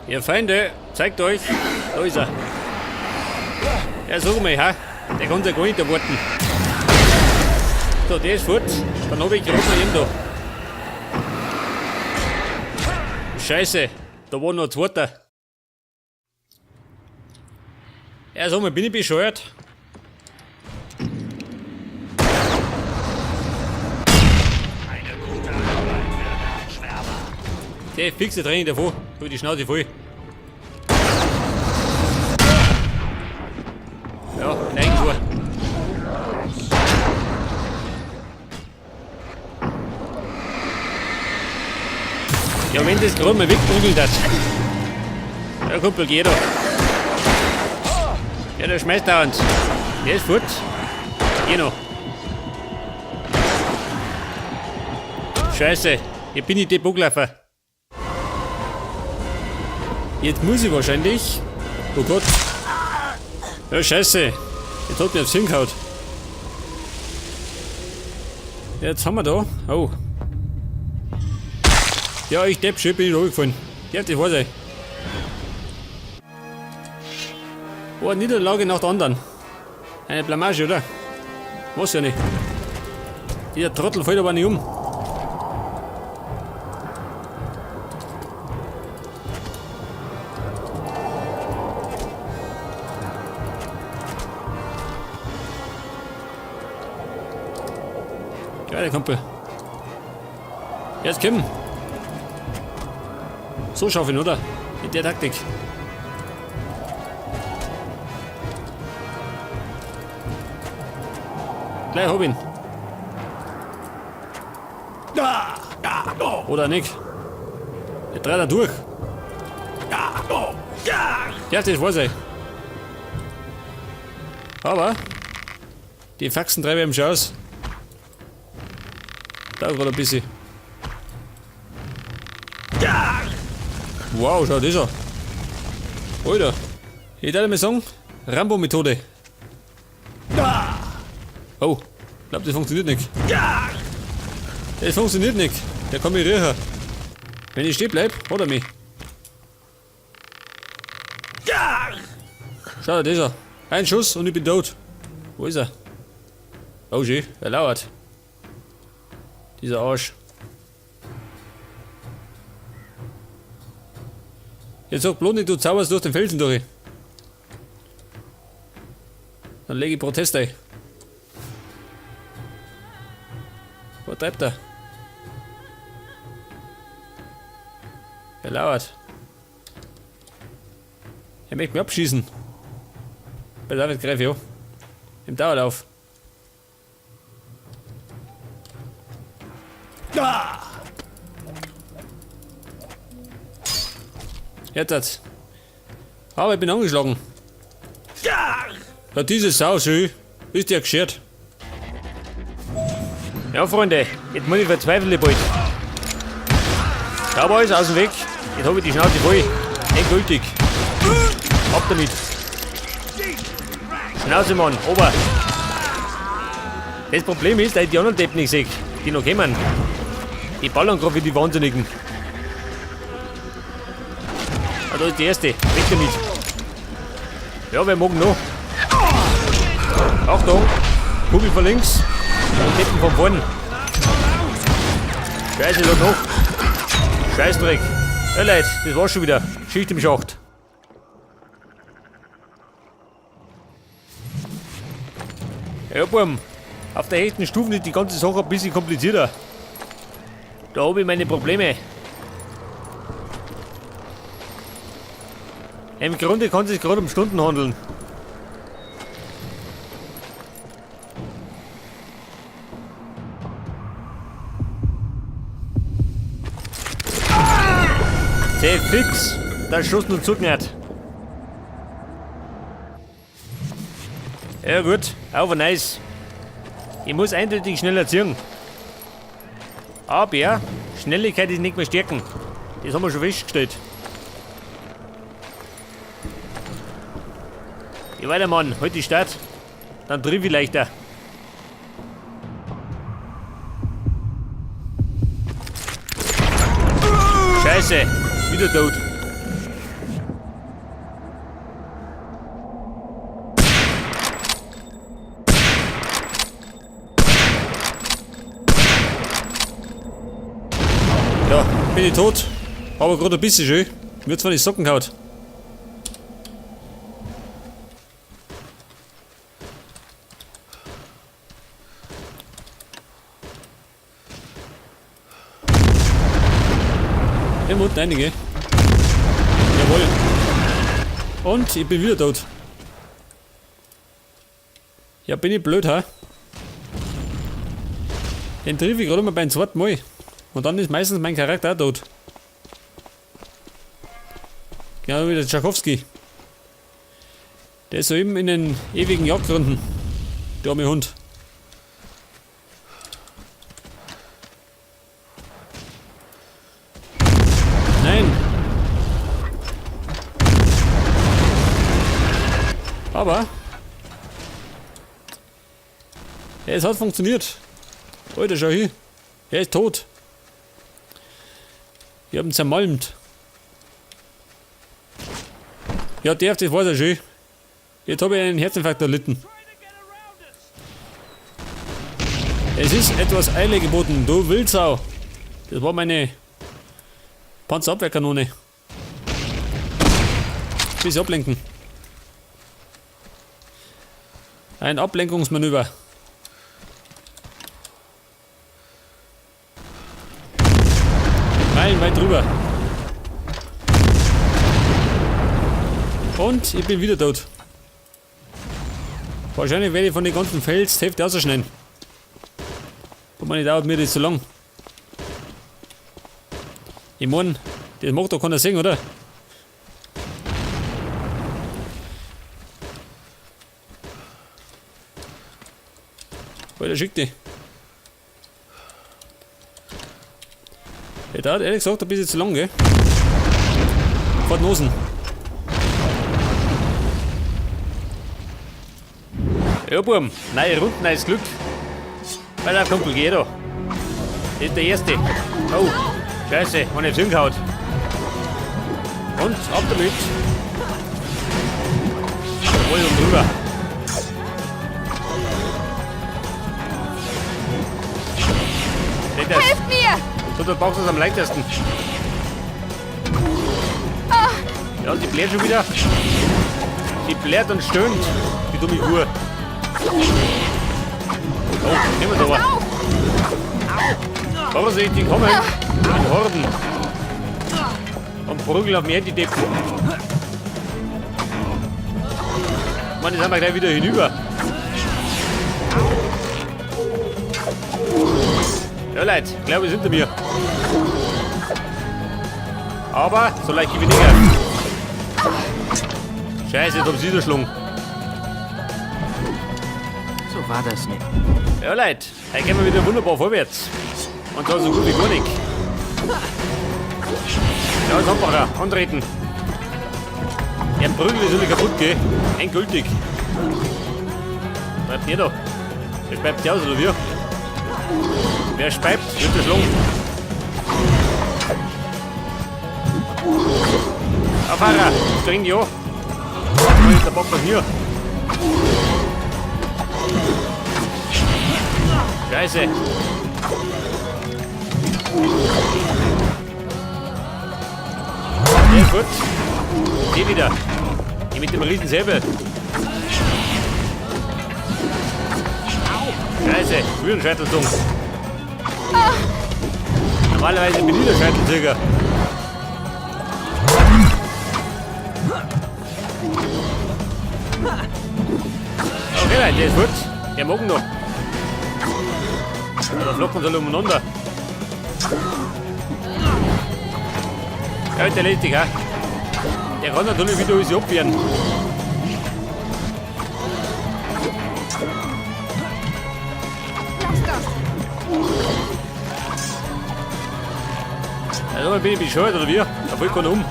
Ihr Feinde, zeigt euch. Da ist er. Ja, sag mal, ha? Der kann ja gar nicht erwarten. So, der ist fort. Dann hab ich gerade noch einen da. Scheiße, da war noch ein zweiter. Ja, sag mal, bin ich bescheuert? Eine gute Arbeit für Nachtschwärmer. Der fixe Training davor. Hab ich die Schnauze voll. Ja, ein Eigentor. Ja, wenn das gerade mal wegprügeln hat. Ja, Kumpel, geh doch. Ja, der schmeißt dauernd. Der ist fort. Geh noch. Scheiße, hier bin ich Depot gelaufen. Jetzt muss ich wahrscheinlich. Oh Gott. Ja, scheiße. Jetzt hat mir aufs Hirn gehauen. Jetzt haben wir da. Oh. Ja, ich depp, schön bin ich runtergefallen. Darf das wahr sein? Oh, eine Niederlage nach der anderen. Eine Blamage, oder? Was ja nicht. Dieser Trottel fällt aber nicht um. Geil, Kumpel. Jetzt komm. So schaff ich ihn, oder? Mit der Taktik. Gleich hab ihn. Oder nicht? Der dreht er durch. Ja, das war's ey. Aber die Faxen treiben ihm schon aus. Da gerade ein bisschen. Wow, schau das an. Alter. Ich würde mal sagen, Rambo-Methode. Oh, ich glaub, das funktioniert nicht. Das funktioniert nicht. Der kann mich riechen. Wenn ich stehen bleib, hat er mich. Schau dir das an. Ein Schuss und ich bin tot. Wo ist er? Oh schön, er lauert. Dieser Arsch. Jetzt sag bloß nicht, du zauberst durch den Felsen durch. Dann lege ich Protest ein. Wo treibt er? Er lauert. Er möchte mich abschießen. Bei David greife ich an. Im Dauerlauf. Jetzt hat's. Aber ich bin angeschlagen. Ja, diese Sau, schön. Ist ja geschert. Ja, Freunde, jetzt muss ich verzweifeln bald. Da war alles aus dem Weg. Jetzt hab ich die Schnauze voll. Endgültig. Ab damit. Schnauze, Mann. Ober. Das Problem ist, dass ich die anderen Deppen nicht sehe, die noch kommen. Die ballern gerade wie die Wahnsinnigen. Ah, da ist die erste. Weg damit. Ja, wer mag noch? Achtung! Kugel von links und Deppen von vorn. Scheiße, lad noch. Scheißdreck. Ja, Leute, das war's schon wieder. Schicht im Schacht. Ja, Burm. Auf der höchsten Stufe ist die ganze Sache ein bisschen komplizierter. Da hab ich meine Probleme. Im Grunde kann es sich gerade um Stunden handeln. Sehr fix, der Schuss nur zugenäht. Ja gut, auf und nice. Ich muss eindeutig schneller ziehen. Aber Schnelligkeit ist nicht mehr Stärken. Das haben wir schon festgestellt. Ich weiter, Mann, halt die Stadt. Dann triff ich leichter. Scheiße, wieder tot. Bin ich tot. Aber gerade ein bisschen schön. Mir zwar nicht Socken gehauen. Im unten einige. Jawohl. Und ich bin wieder tot. Ja, bin ich blöd, ha? Den triff ich gerade mal beim zweiten Mal. Und dann ist meistens mein Charakter auch tot. Genau wie der Tchaikovsky. Der ist soeben in den ewigen Jagdgründen. Der arme Hund. Nein! Aber es hat funktioniert. Alter, schau hin. Er ist tot. Ich hab ihn zermalmt. Ja, der, das war's ja schön. Jetzt hab ich einen Herzinfarkt erlitten. Es ist etwas Eile geboten, du Wildsau. Das war meine Panzerabwehrkanone. Bisschen ablenken. Ein Ablenkungsmanöver. Meilenweit drüber. Und ich bin wieder tot. Wahrscheinlich werde ich von den ganzen Fels die Hälfte ausschneiden. Aber man dauert mir das zu lang. Ich mein, das macht doch keiner sehen, oder? Alter, schick die. Der dauert ehrlich gesagt ein bisschen zu lang, gell? Fahrt Nosen. Ja, Burm, neue Runden, neues Glück. Weil der Kumpel geht da. Das ist der erste. Oh, scheiße, hab ich hingehauen. Und ab damit. Jawohl, und drüber. Helft mir! So, du brauchst es am leichtesten. Ja, die blärt schon wieder. Die blärt und stöhnt, die dumme Uhr. Oh, nehmen wir da. Vorsicht, die kommen in Horden. Und prügeln auf mir die Deppen. Mann, jetzt sind wir gleich wieder hinüber. Ja, Leute, ich glaube, es ist hinter mir. Aber so leicht wie weniger. Scheiße, jetzt haben sie wieder. So war das nicht. Ja, Leute, heute gehen wir wieder wunderbar vorwärts. Und zwar so gut wie gar nicht. Ja, Sandbacher, antreten. Der Prügel ist wieder kaputt, gell? Endgültig. Bleibt der da? Der speibt der aus, oder wie? Wer speibt, wird erschlagen. Fahrer, streng dich an. Der Bock von hier. Scheiße. Der ist gut. Die wieder. Die mit dem riesen Säbel. Scheiße, früher ein Scheitelzung. Normalerweise bin ich der Scheitelzüger. Okay, Leute, der ist gut. Der mag noch. Da flocken sie alle umeinander. Ja, der lässt sich, ha? Der kann natürlich wieder alles abwehren. Lass das! Also bin ich bescheuert, oder wie? Da fällt keiner um.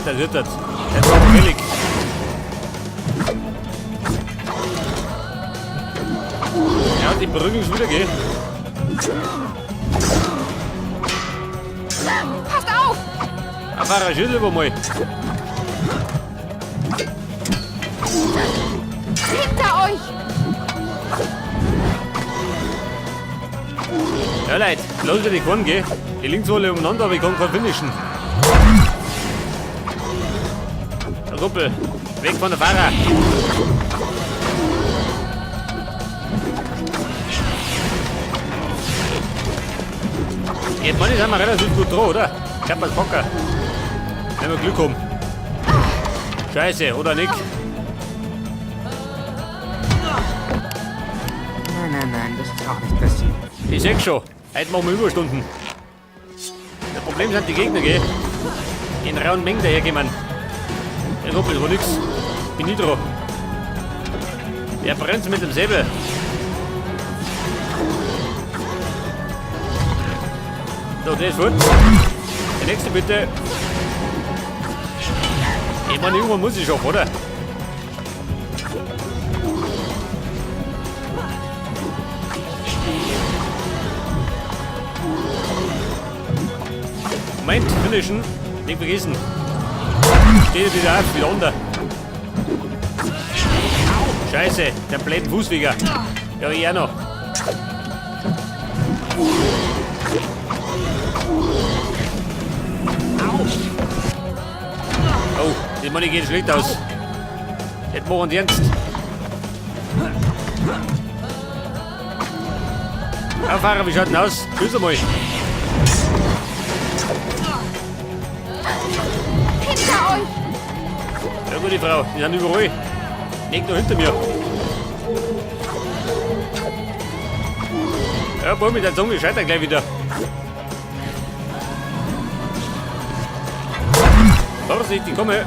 Das wird das. Das war billig. Ja, die Brücken ist wieder, gell? Passt auf! Fahrer, schieß lieber mal. Hinter euch! Ja, Leute, lass mich nicht fahren, gell? Die liegen zwar alle umeinander, aber ich kann keinen finishen. Der Kumpel, weg von der Fahrer. Jetzt meine, sind wir relativ gut dran, oder? Ich hab was Bocker. Wenn wir Glück haben. Scheiße, oder nicht? Nein, nein, nein, das ist auch nicht passiert. Ich seh schon, heute machen wir Überstunden. Das Problem sind die Gegner, gell? In rauen Mengen daherkommen. Der Kumpel, war nix. Bin ich dran. Der brennt mit dem Säbel. So, der ist fort. Der nächste bitte. Ich meine, irgendwann muss ich schaffen, oder? Moment, finishen. Nicht vergessen. Steht wieder auf, wieder runter. Scheiße, der blöden Fußweger. Ja, ich auch noch. Oh, das Money geht schlecht aus. Jetzt machen die ernst. Ja, Fahrer, wie schaut denn aus? Tschüss einmal. Hinter euch! Ja, gute Frau, die sind überall. Nicht nur hinter mir. Ja, boah, mit der Zunge scheitert gleich wieder. Vorsicht, ich komme.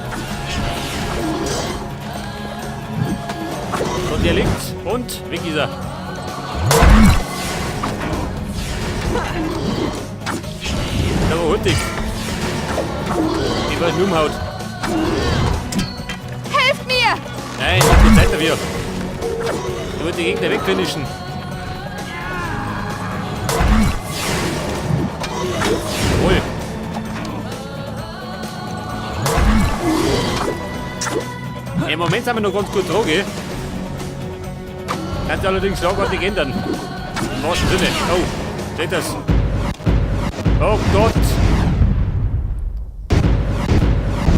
Und der liegt. Und weg ist er. Da war hurtig. Ich weiß, mich umhaut. Helft mir! Nein, ich hab keine Zeit dafür. Ich wollte die Gegner wegfinishen. Jawohl. Im Moment sind wir noch ganz gut dran, gell? Kann sich allerdings schlagartig ändern. Im wahrsten Sinne. Oh, seht das? Oh Gott!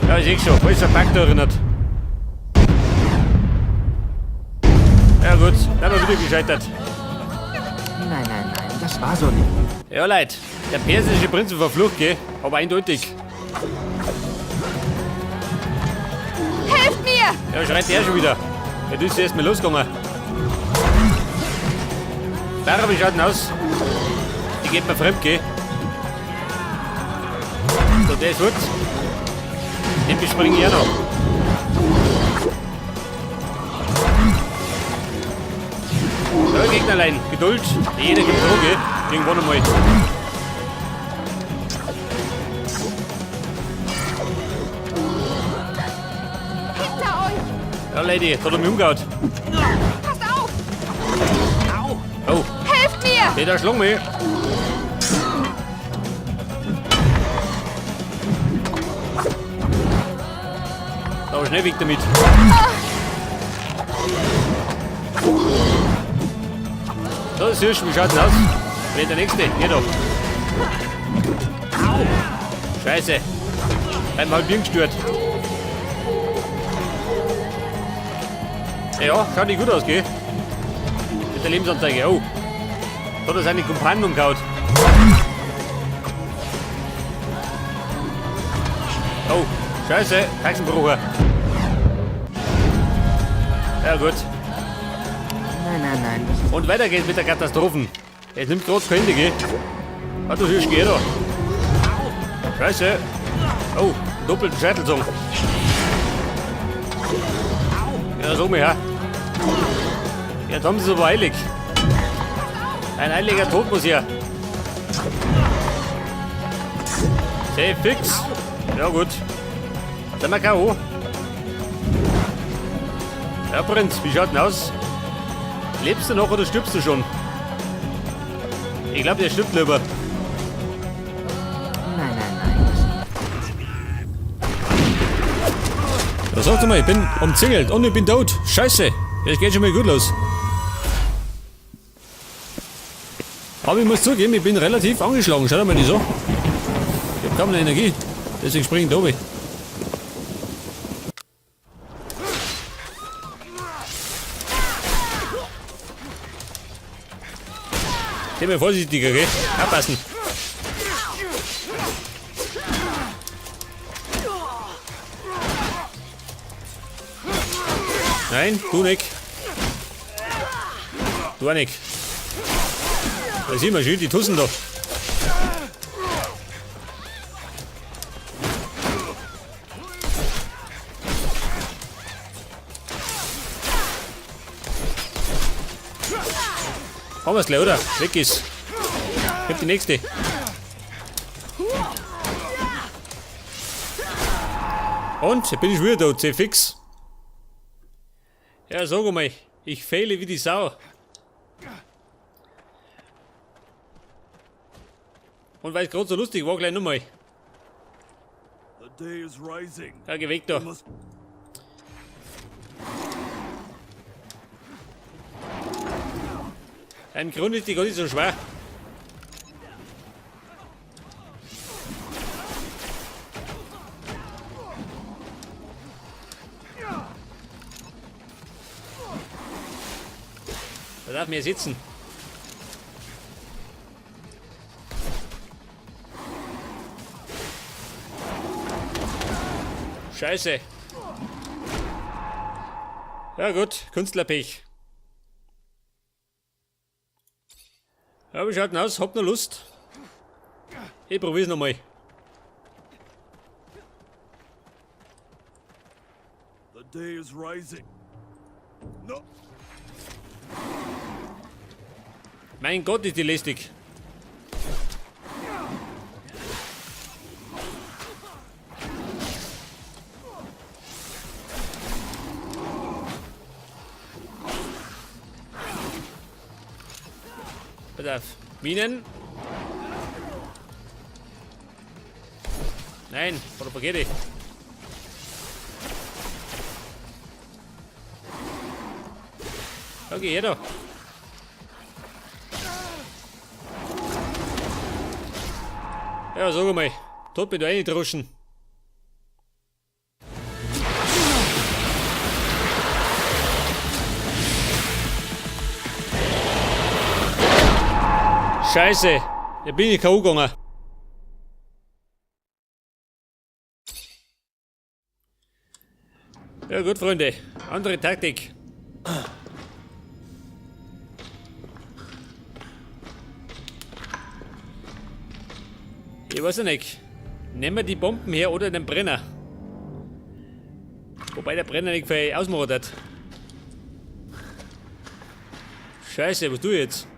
Ja, ich seh schon, alles verpackt da erinnert. Ja gut, dann haben wir wieder gescheitert. Nein, nein, nein, das war so nicht. Ja, Leute, der persische Prinz war verflucht, gell? Aber eindeutig. Helft mir! Ja, schreit der schon wieder. Ja, das ist erst mal losgegangen. Fahrer, wie schaut denn aus? Die geht mir fremd, gell? So, der ist fort. Den bespringe ich auch noch. So, Gegnerlein, Geduld. Jeder gibt Ruhe, gell? Irgendwann einmal. Hinter euch! Ja, Lady, jetzt hat er mich umgehauen. Passt auf! Oh, Helft mir! der da schlag mich. Da, schnell weg damit. So, das ist, wie schaut denn aus? Wer ist der Nächste? Hier doch. Scheiße. Beim Halbieren gestört. Ja, schaut nicht gut aus, gell? Mit der Lebensanzeige. Oh. Da hat er seine Kumpanen umgehauen. Oh, scheiße. Taxenbrucher. Ja, gut. Nein, nein, nein, das ist Und weiter geht's mit der Katastrophen. Es nimmt gerade kein Ende, gell? Ah, du siehst, geh da. Scheiße. Oh, doppelten Scheitelzung. Ja, sag mal her. Jetzt haben sie es aber eilig. Ein eiliger Tod muss her. Safe fix. Ja gut. Sind wir K.O.? Ja, Prinz, wie schaut denn aus? Lebst du noch oder stirbst du schon? Ich glaube, der stirbt lieber. Nein, nein, nein, das Ja, sag mal, ich bin umzingelt und ich bin tot. Scheiße, das geht schon mal gut los. Aber ich muss zugeben, ich bin relativ angeschlagen. Schau dir mal die so. Ich hab kaum eine Energie. Deswegen springe ich da oben. Geh mal vorsichtiger, gell? Aufpassen. Nein, du nicht. Du auch nicht. Da sehen wir schön die Tussen da. Haben wir's gleich, oder? Weg ist. Ich hab die nächste. Und, jetzt bin ich wieder da, C fix. Ja, sag mal, ich fehle wie die Sau. Und weil es gerade so lustig war, gleich nochmal. The day is rising. Ja, geh weg da. Im Grunde ist die gar nicht so schwer. Da darf mir sitzen. Scheiße. Ja gut, Künstlerpech. Ja, wie schaut denn aus? Habt noch Lust? Ich probier's nochmal. The day is rising. No. Mein Gott, ist die lästig. Pass auf. Minen. Nein, propagiere dich. Okay, her da. Ja, sag mal, tot bin du reindroschen. Scheiße, da bin ich K.O. gegangen. Ja gut, Freunde, andere Taktik. Ich weiß ja nicht. Nehmen wir die Bomben her oder den Brenner. Wobei der Brenner nicht viel ausmachen hat. Scheiße, was tu ich jetzt?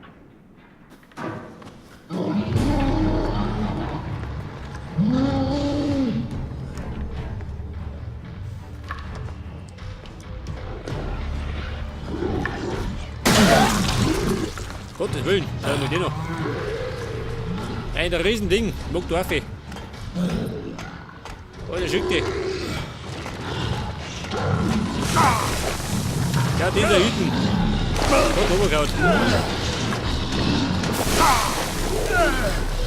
Gottes Willen, schau mal den noch. Ein Riesending, mag du Affe. Alter, schick dich. Ja, den da hinten. Gott, runtergehauen.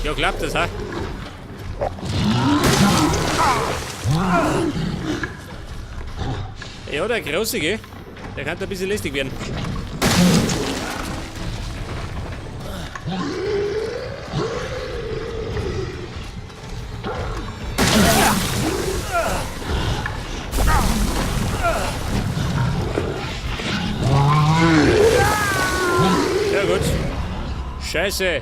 Ja, klappt das, ha? Ja, der Große, gell? Der kann da ein bisschen lästig werden. Ja gut. Scheiße.